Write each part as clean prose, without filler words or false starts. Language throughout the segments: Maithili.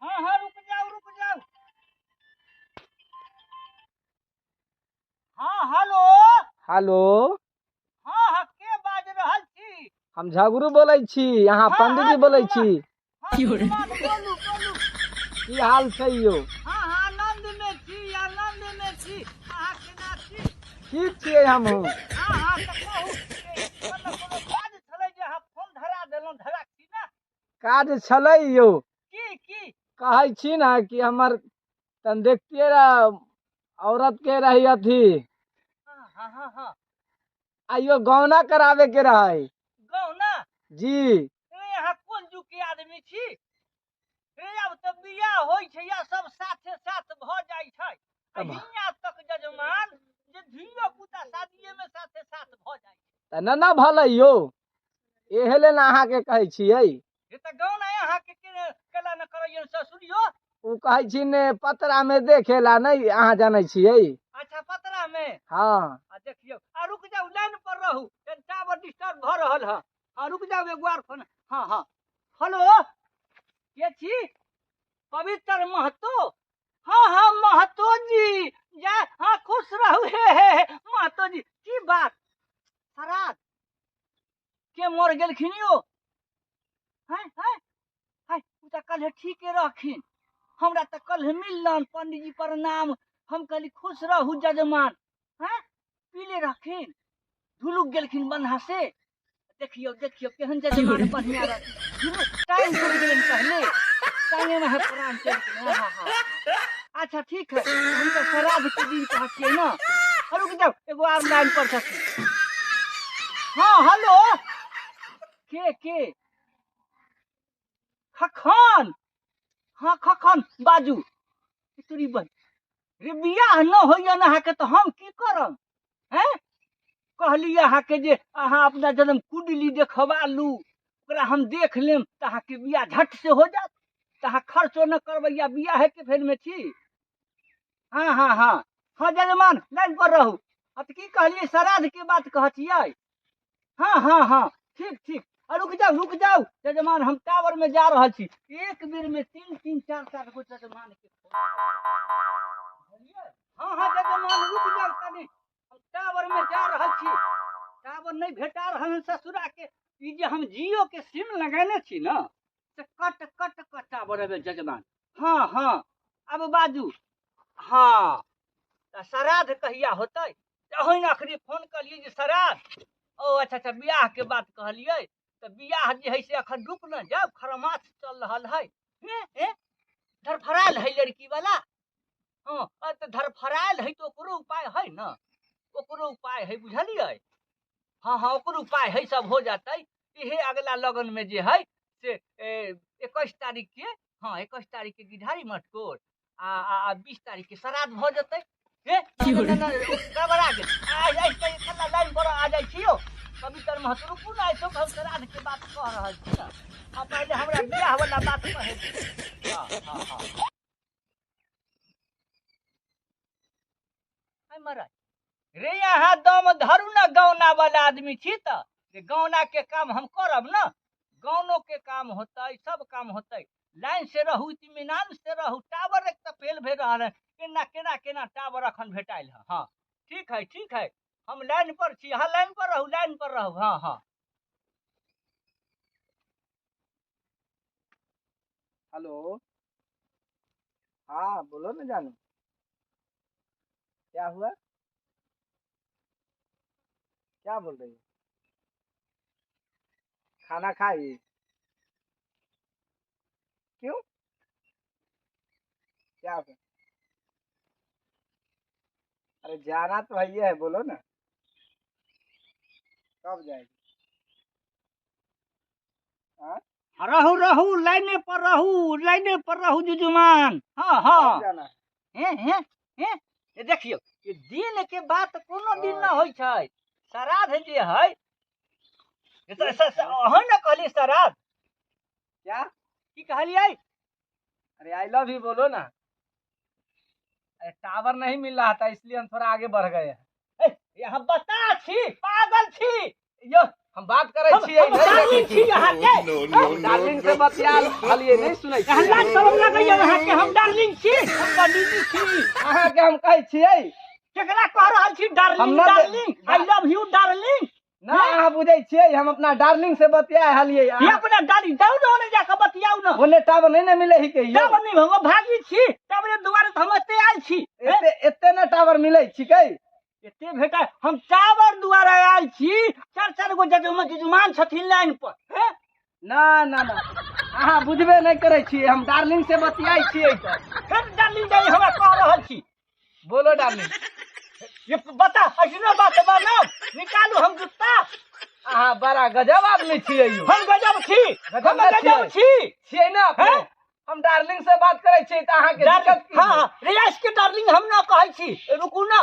हाँ हाँ, रुक जाओ रुक जाओ। हाँ हेलो। हेलो। हाँ हाँ, के बाज रहल छी? हम झगड़ू बोलै छी, अहाँ हाँ, पंडीजी हाँ, बोलै जजुमान। छी। हाँ, जजुमान, बोलू बोलू। की हाल छै यौ? हाँ हाँ, आनंद में छी, आनंद में छी। अहाँ केना छी? ठीक छियै हमहूँ। हाँ हाँ, तऽ कहू, ए, मतलब कोनो काज छलै जे अहाँ फोन धरा देलहुँ? धरा छी ने। काज छलै यौ। की की? कहै छी ने कि हमर तन देखतियै रह औरत के रही अथी। हाँ हाँ हाँ हाँ। आइयो गौना करावे के रहै। गौना? जी। ए, अहाँ कोन युग के आदमी छी रे? आब तऽ बियाह होइ छै या सब साथे साथ भऽ जाइ छै। आ तब हियाँ तक जजमान जे धियो पुता शादिये में साथे साथ भऽ जाइ छै। तऽ ने ने भलै यौ, एहे लेल ने अहाँके कहै छियै। हे, तऽ गौना अहाँके केला न करैयन ससुरियो? ओ कहै छी ने पतरा मे देखेला नहि, अहाँ जानै छियै। अच्छा, पतरा में? हाँ। आ देखियौ, आ रुक जाउ, लाइन पर रहू, तनि टावर डिस्टर्ब भऽ रहल है। हाँ, रुक जाउ, एगो आर फोन। हाँ हाँ, हेलो, के छी? पवित्र महतो? हाँ हाँ, महतो जी, जय, हाँ, खुश रहू। हे हे हे, महतो जी, की बात? श्राद्ध के मर गेलखिन यौ? हैं हैं हैं, ओ तऽ कल्हे ठीके रहखिन, हमरा तऽ कल्हे मिललन। पंडीजी प्रणाम। हम कहली खुश रहू जजमान। हैं, पीले रहखिन, धुलुक गेलखिन बन्हा से। देखियौ देखियौ, केहन जजमान बढ़िया रहथिन। टाइम चलि गेलनि, पहले टाइमे में है प्राण चलि गेलै। हाँ हाँ, अच्छा ठीक है, हुनकर श्राद्ध के दिन कहै छियै ने। रुक जाउ, एगो आर लाइन पर छथिन। हाँ हेलो, के खखन? हाँ खखन, बाजू। तोरी बन रे, बियाह न होइए ने अहाँके तऽ हम की करब? हैं, कहली अहाँके जे अहाँ अपना जन्म कुंडली देखबा लू, ओकरा हम देख लेम तऽ अहाँके बियाह झट से हो जायत, तऽ अहाँ खर्चो न करबै आ बियाहेके फेरमे छी। हाँ हाँ हाँ हाँ, जजमान लाइन पर रहू। आ तऽ की कहलियै? श्राद्ध के बात कहै छियै? हाँ हाँ हाँ, ठीक ठीक। आ रुक जाउ रुक जाउ जजमान, हम टावर में जा रहल छी। एक बेर में तीन तीन चार चार गो जजमान के फोन। बुझलियै? हाँ हाँ जजमान, रुक जाउ तनी, हम टावर में जा रहल छी। टावर नहि भेटा रहल हन ससुरा के। ई जे हम जियो के सिम लगेने छी ने, से कट कट कट टावर अबै जजमान। हाँ हाँ, आब बाजू। हाँ, तऽ श्राद्ध कहिया होतै? अहीं अखनी फोन कलियै जे श्राद्ध। ओ अच्छा अच्छा, बियाह के बात कहलियै तऽ बियाह जे है से अखन रुक न जाउ, खरमास चल रहल है। हे हे, धरफड़ायल है लड़की वाला? हाँ, तऽ धरफड़ायल है तऽ ओकरो उपाय है ने, ओकरो उपाय है, बुझलियै? हाँ हाँ, ओकरो उपाय है, सब हो जातै। इहे अगला लगन में जे है से 21 तारीख के, हाँ, 21 तारीख के गिरधारी मटकोर आ 20 तारीख के श्राद्ध भऽ जेतै। हे, गड़बड़ा गेल। आइ लाइन पर आ जाइ छी यौ पवित्र महतो, रुकू ने, आइ सब हम श्राद्ध के बात कह रहल छी ने। आ पहिले हमरा बियाह वाला बात कहै। हाँ हाँ हाँ, मरा रे, यहाँ दम धरू ने, गौना वाला आदमी छी तऽ जे गौना के काम हम करब ने, गौनो के काम होतै, सब काम होतै। लाइन से रहू, इत्मीनान से रहू। टावर एक तऽ फेल भए रहल है, केना केना केना टावर अखन भेटाइल है। हाँ ठीक है ठीक है, हम लाइन पर छी। हाँ, लाइन पर रहू, लाइन पर रहू। हाँ हाँ। हेलो। हाँ बोलो ना जानू, क्या हुआ? क्या बोल रही हो? खाना खाई? क्यों, क्या हुआ? अरे जाना तो है ही है, बोलो ना कब जाएगी? हाँ? रहू रहू, लाइने पर रहू, लाइने पर रहू जुजुमान। हाँ हाँ। कब जाना है? हे हे हे, ये देखियौ, ई दिन के बात कोनो दिन न होइ छै। श्राद्ध जे है, अहाँ ने कहलियै श्राद्ध? क्या? की कहलियै? अरे I love you बोलो ना। अरे टावर नहीं मिल रहा था, इसलिए हम थोड़ा आगे बढ़ गए हैं। ए, यहाँ बता छी, पागल छी यो? हम बात करै हम छियै हम नहि डार्लिंग देखै छी अहाँके। हम डार्लिंग से बतियाल हलियै, नहि सुनै अहाँ छियै? लाज शरम लगैया अहाँके? हम डार्लिंग छी, हम पंडीजी छी। अहाँके हम कहै छियै। केकरा कह रहल छी हम डार्लिंग? ना darling, I love you darling. ना, अहाँ बुझै छियै, हम अपना डार्लिंग से बतिया हलियै। ये अपना डार्लिंग जाउ ने, ओने जाके बतियाउ ने। ओने टावर नहि ने मिलै ही कहियो। टावर नहि, हम भागी छी टावरे दुआरे, तऽ हम एते आयल छी। एते एते ने टावर मिलै छिकै। एते भेटा, हम टावर दुआरे आयल छी। चार चार गो जजमान जजमान छथिन लाइन पर, हैं? ना ना ना, अहाँ बुझबे नहि करै छियै, हम डार्लिंग से बतियाइ छियै तऽ। फेर डार्लिंग डार्लिंग हमरा कह रहल छी। बोलो डार्लिंग। ये बता, ऐसने बात बनाउ, निकालू हम जुत्ता। अहाँ बड़ा गजब आदमी छियै यौ। हम गजब छी। गजब हम ने गजब छियै। छी। छियै ने अपने? हैं? हम डार्लिंग से बात करै छियै तऽ अहाँके डार्लिंग दिक्कत की? हाँ हाँ, रियाज के डार्लिंग हम ना कहै छी। रुकू ना,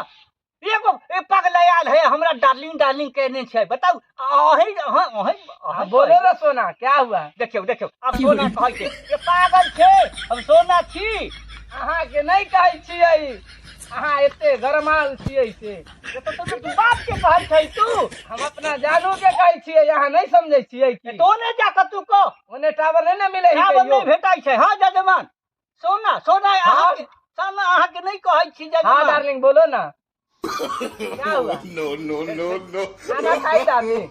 एगो ए पगलायल है, हमरा डार्लिंग डार्लिंग कहने छै। बताउ अही, अहाँ अही। हाँ, बोलो ना सोना, क्या हुआ? देखियौ देखियौ, आब सोना कहै छै। ये पागल छै, हम सोना छी। अहाँके नहि कहै छियै, अहाँ एते गरमाल छियै से। ये तो तू तू बाप के कहै छै तू। हम अपना जानू के कहै छियै, अहाँ नहि समझै छियै की? तो ने जाके तू कह। ओने टावर नहि ने मिलै टावर नहि भेटै छै। हाँ जजमान, सोना सोना। हाँ। अहाँके सोना अहाँके नहि कहै छी हाँ जजमान। डार्लिंग, बोलो ना, क्या हुआ? No, no, no, no. खाना खाई डार्लिंग?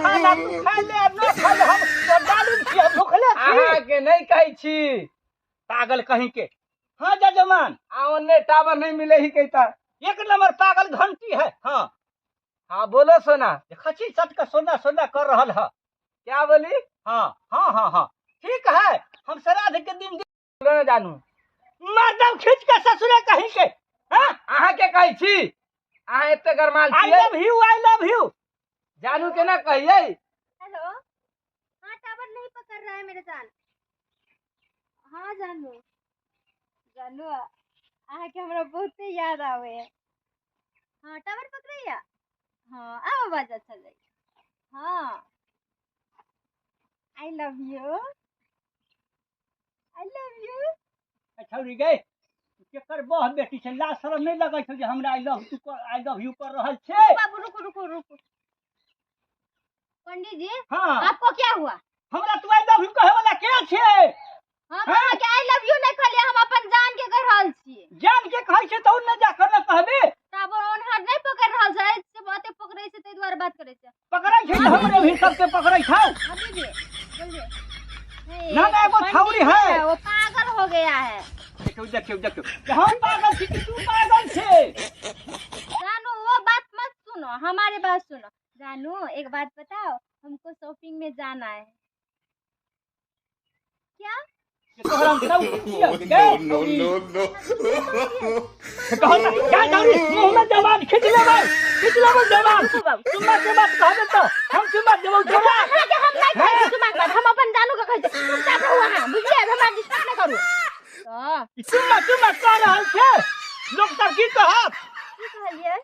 खाना तू खा ले आ न खा ले, हम तो डार्लिंग छी, हम भुखले छी। अहाँके नहि कहै छी। पागल कहीं के। हाँ जजमान। आ ओने टावर नहि मिलै ही कहता। एक नंबर पागल घंटी है। हाँ। हाँ, बोलो सोना। खची सट के सोना सोना कर रहल है। क्या बोली? हाँ हाँ हाँ हाँ, ठीक है, हम श्राद्ध के दिन बोलो ना जानू। मर्दम खींच के ससुरे कहीं के। हाँ। अहाँके कहै छी, अहाँ एते गरमाल आई छियै। Love you, I love you. जानू के ना कहियै। हेलो, हाँ, टावर नहीं पकड़ रहा है मेरे जान। हाँ जानू, जानू, अहाँके हमरा बहुते याद आवे है। हाँ, टावर पकड़ैया। हाँ, आब आवाज अच्छा जाइ। हाँ, I love you, I love you. छौरी गए, केकर बह बेटी छै? लाज शरम नहि लगै छौ जे हमरा I love तू, I love you कर रहल छै? बाबू, रुको रुको रुको, पंडित जी। हाँ। आपको क्या हुआ? हमरा तू I love you कहे वाला के छै? हम अहाँके I love you नहि कहलियै, हम अपन जान के कहि रहल छियै। जान के कहै छै तऽ ओ नहि जा कर ने कहबे। टावर ओनहर नहि पकड़ रहल छै, से बाते पकड़ै छै, ताहि दुआरे बात करै छै। पकड़ै छै तऽ हमरे भी सबके पकड़ै छौ। हाँ दीदी, बोलिए। नहीं, ना, ना, एगो पंडित छौरी जी है। वो पागल हो गया है। देखियौ देखियौ देखियौ, जे हम पागल छी कि तू पागल छै? जानू, वो बात मत सुनो, हमारे बात सुनो। जानू, एक बात बताओ, हमको शॉपिंग में जाना है क्या? जे तोहरा हम सब छियौ No, no, no, no. कहल जा छौरी, मुँह में जवान खींच लेबै, खींच लेबै जवान। रुको बाबू। चुम्मा के बात कहबे तऽ हम चुम्मा देबौ तोरा। अहाँके हम नहि कहै छी चुम्मा के बात, हम अपन जानू के कहै छी। चुपचाप रहू अहाँ, बुझलियै? हमरा डिस्टर्ब नहि करू। तऽ ई चुम्मा चुम्मा कह रहल छै, लोक सब की कहत? की कहलियै?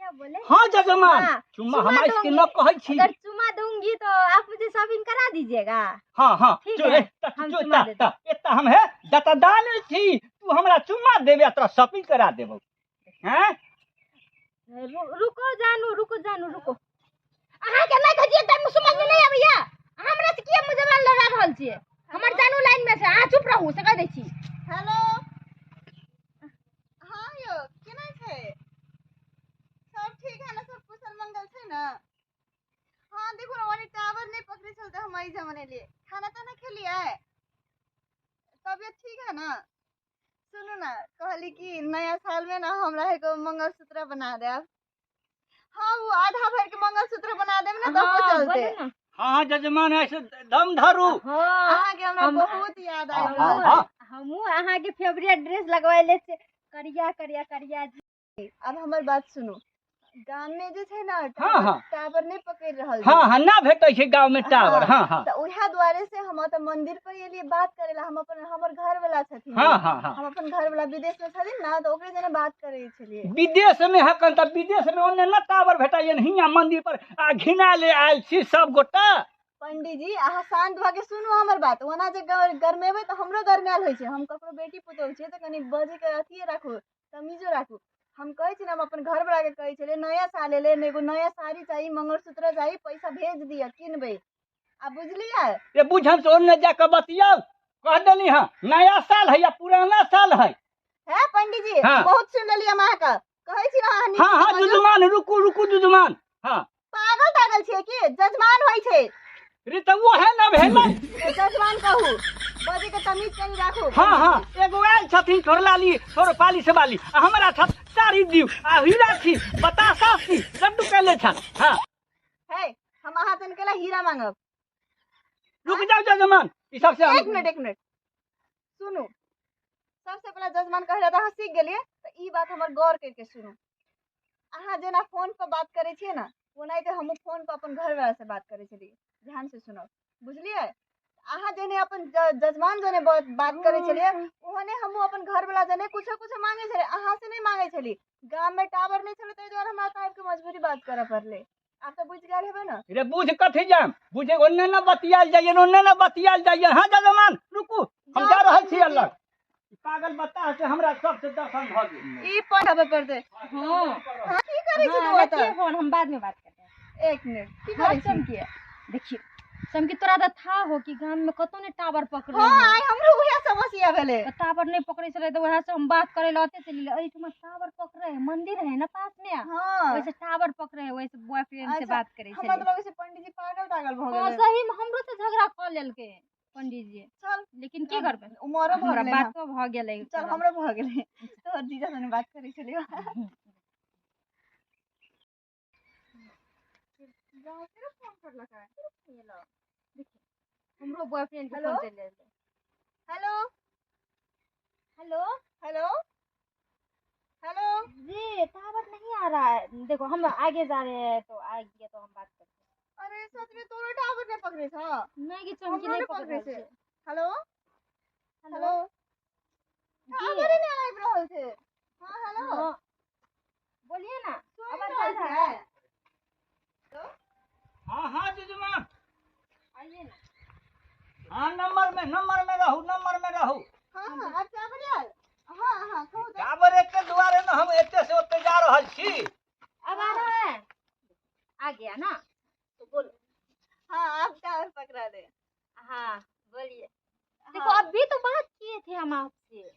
क्या बोले? हाँ जजमान। हाँ, चुम्मा चुम्मा हम इसके दूंगी। न कहै छी। अगर चुमा दूंगी तो आप मुझे शॉपिंग करा दीजिएगा। हाँ हाँ। ठीक चु- है, ए, त- हम चु- चुम्मा त- दे त- एतऽ हम हे दतदान छी, तू हमरा चुम्मा देबे आ तोरा शॉपिंग करा देबौ, हैं? रुको जानू, रुको जानू, रुको। अहाँके नहि कहै छी, एकदम समझ में नहि आबैया। अहाँ हमरा से किया मुजबान लड़ा रहल छियै? हमर जानू लाइन में छै, अहाँ चुप रहू से कहि दै छी। हेलो, हाँ यौ, केना छै? सब ठीक है ना? सब कुशल मंगल छै ने? हाँ, देखू ने, ओने टावर नहि पकड़ै छल तऽ हम एहि जमाने लिए। खाना ताना खेलियै? तबियत ठीक है ना? सुनू ना, कहली कि नया साल में ना हमरा एगो मंगलसूत्र बना देब। हाँ, वो आधा भर के मंगलसूत्र बना देब ना, तब हाँ, चलते। बोलू ना। हाँ हाँ जजमान, ऐसे दम धरू। हाँ। अहाँके हमरा बहुत याद हाँ, आबि हाँ, रहल। हाँ। हमहूँ अहाँके फेवरेट ड्रेस लगवैले छियै, करिया करिया करिया जी। आब हमर बात सुनू, गाम में जे छै ना, हाँ, हाँ। टावर नहि पकड़ि रहल छै। हाँ हाँ, ना भेटै छै गाँव में टावर, हाँ हाँ। तऽ उएह दुआरे से हम ओतऽ मंदिर पर एलियै बात करे ला। हम अपन, हमर घर वाला छथिन। हाँ हाँ हाँ। हम अपन घर वाला विदेश में छथिन ना, तऽ ओकरे जेना बात करै छलियै। विदेश में हकन तऽ विदेश में ओने न टावर भेटैया, हियाँ मंदिर पर आ घिना ले आयल छी सब गोटा। पंडीजी, अहाँ शान्त भऽ के सुनू हमर बात। ओना जे गरमेबै तऽ हमरो गरमायल होइ छै। हम ककरो बेटी पुतोहु छियै तऽ कनि बजैके अथिये राखू, तमीजो राखू। हम कहै छी ने, हम अपन घर वाला के कहै छलियै नया साल एलै ने, एगो नया साड़ी चाही, मंगलसूत्र चाही, पैसा भेज दिअ किनबै। आ बुझलियै? ये बुझम से ओन्ने जाके बतियाउ, कह देली हाँ नया साल है या पुराना साल है। है पंडित जी। हाँ। बहुत सुन लेलियै हम अहाँके, कहै छी ने अहाँ नीक हाँ हाँ से बाजू। जुजुमान, रुकू रुकू जुजुमान। हाँ। पागल तागल छियै की? जजमान होइ छै। रे तऽ ओहे न भेलै। तऽ जजमान कहू, बजै के तमीज कनि राखू। हाँ हाँ, एगो आयल छथिन छोड़लाली छोड़ पाली से वाली, आ हमरा छथ साड़ी दियौ आ हीरा छी बतासा छी लड्डू कैले छथ। हाँ। है, हम अहाँ तन केला हीरा मांगब? रुक जाउ जजमान, ई सबसे एक मिनट एक मिनट सुनू। सबसे पहले जजमान कहै तऽ अहाँ सीख गेलियै, तऽ ई बात हमर गौर करके सुनू। अहाँ जेना फोन पर बात करै छियै ने, ओनाहिते हमहूँ फोन पर अपन घरवाला से बात करै छलियै। ध्यान से सुनब, बुझलियै? अहाँ जेने अपन जजमान जने बात करै छलियै, ओहने हमहूँ अपन घरवाला जने कुछो कुछो मांगे छलियै, अहाँ से नहि मांगे छलियै। गाम में टावर नहि छलै, ताहि दुआरे हमरा तऽ आबिके मजबूरी बात करऽ पड़लै। आब तऽ बुझि गेल हेबै ने? रे बुझ कथी जाम, बुझे ओन्ने न बतियाल जाइए, ओन्ने न बतियाल जाइए। हाँ जजमान रुकू, हम जा रहल छी अलग। ई पागल बत्ता से हमरा सबसे दर्शन भऽ गेल। ई पढ़ाबे पड़तै। हाँ। हाँ, की करै छी हाँ, तू रखिए ओतऽ? फोन, हम बाद में बात करते हैं। एक मिनट, की हाँ करै छी? चमकी, देखिए चमकी, तोरा तऽ था हो कि गाम में कतौ ने टावर पकड़े। हाँ, आइ हमरो उएह समस्या भेलै। तऽ टावर नहीं पकड़े छलै तऽ वएह से हम बात करे लए ओते चलि गेलियै। एहिठमा टावर पकड़े है, मंदिर है ना पास में। हाँ। वैसे टावर पकड़े है, वैसे बॉयफ्रेंड से अच्छा, बात करे हमरा छलियै। तऽ लगै छै पंडित जी पागल तागल भऽ हाँ गेलै। सही में हमरो से झगड़ा कऽ लेलकै पंडित जी। चल। लेकिन की करबै, उमरो भऽ हमरा गेलै ने। बातो भऽ गेलै। चल, हमरो भऽ गेलै। तोहर जीजा सने बात करै छलियौ। फोन करलकै। हमरो बॉयफ्रेंड के हेलो? फोन चलि एलै। हेलो। हेलो। Hello hello. जी, टावर नहीं आ रहा है। देखो, हम आगे जा रहे हैं, तो आगे तो हम बात करते हैं। अरे सच में तोरो टावर नहि पकड़ै छ? नहीं कि चमकी, हमरो नहीं नहि पकड़ पकड़ै रहल छै। छै। हेलो। हेलो। हेलो। जी। टावरे नहि आबि रहल छै। हाँ, हेलो। हाँ, बोलिए ना। सुनि आवाज रहल आ रहा है? छै? हाँ हाँ जजमान। आइए ना। हाँ, नंबर में रहू, नंबर में रहू। हाँ हाँ, आब टावर आयल। हाँ हाँ, कहू तऽ। टावर के दुआरे ने हम एते से ओते जा रहल छी। अब आ रहा है? आ गया ना, तो बोलो। हाँ, आब टावर पकड़ा दे। हाँ, बोलिए। देखो, अभी तो बात किए थे हम आपसे।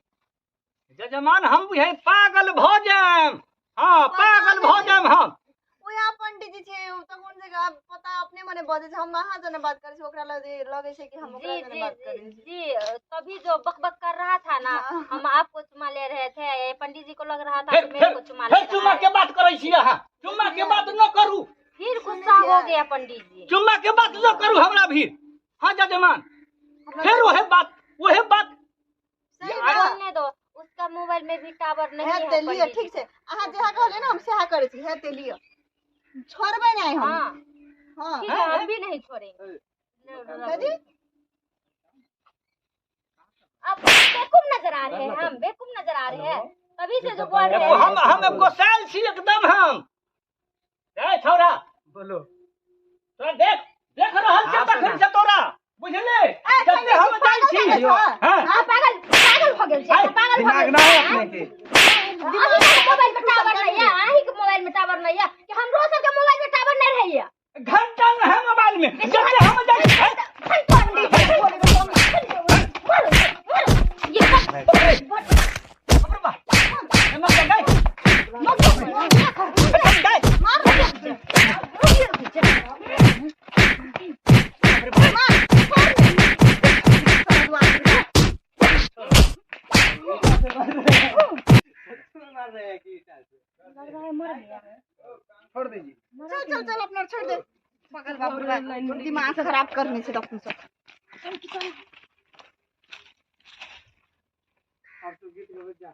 जजमान, हम बुझे पागल भऽ जायब। हाँ, पागल भऽ जायब हम। ओएह पंडित जी छै, ओ तऽ कोन जगह पता अपने मने बजै छै। हम अहाँ जने बात करै छी, ओकरा लगे लगै छै कि हम ओकरा जी जने जी बात करै जी छी। जी, तभी जो बक बक कर रहा था ना, हाँ। हम आपको चुमा ले रहे थे, ये पंडित जी को लग रहा था फिर कि मेरे फिर को चुमा ले फिर रहा चुम्मा है। के बात करै छी अहाँ। चुम्मा के बात न करू। फिर गुस्सा हो गया पंडित जी। चुम्मा के बात न करू हमरा भी। हाँ जजमान, फिर वही बात, वही बात। सही ये बात। बोलने दो, उसका मोबाइल में भी टावर नहीं हे है ते लिअ। पंडित ठीक जी। छै, अहाँ जेहा कहलियै ने, हम सेहा करै छी। हे ते लिअ, छोड़बै नहि हम। हाँ। हाँ। ठीक है, हम भी नहीं छोड़ेंगे। कथी? अब बेवकूफ नजर आ रहे हैं, हम बेवकूफ नजर आ रहे हैं, तभी से जो बोल रहे एगो हैं। हम गोसायल छी एकदम हम। ए छौड़ा। बोलो। तोरा देख देख रहल छै हाँ, तखन से तोरा बुझले जते हम जाइ छी। हाँ। हाँ। हाँ, पागल पागल हो गेल छै। आइ, पागल हो दिमाग गेल ना हो छै। अपने के। अभी तक मोबाइल में टावर नहीं है, अहीं के मोबाइल में टावर नहीं है कि हमरो सबके मोबाइल में टावर नहीं रही है? घंटा न है मोबाइल में, जते हम जाइ छी। पंडित ये बाप रे बा। ए मत गाय। ए गाय। लग रहा है मर गया। छोड़ दीजिए। चल चल चल, अपना छोड़ दे। पागल बाप रे बाप, दिमाग खराब करने छै तखन सब। अब तू गीत गबै जा।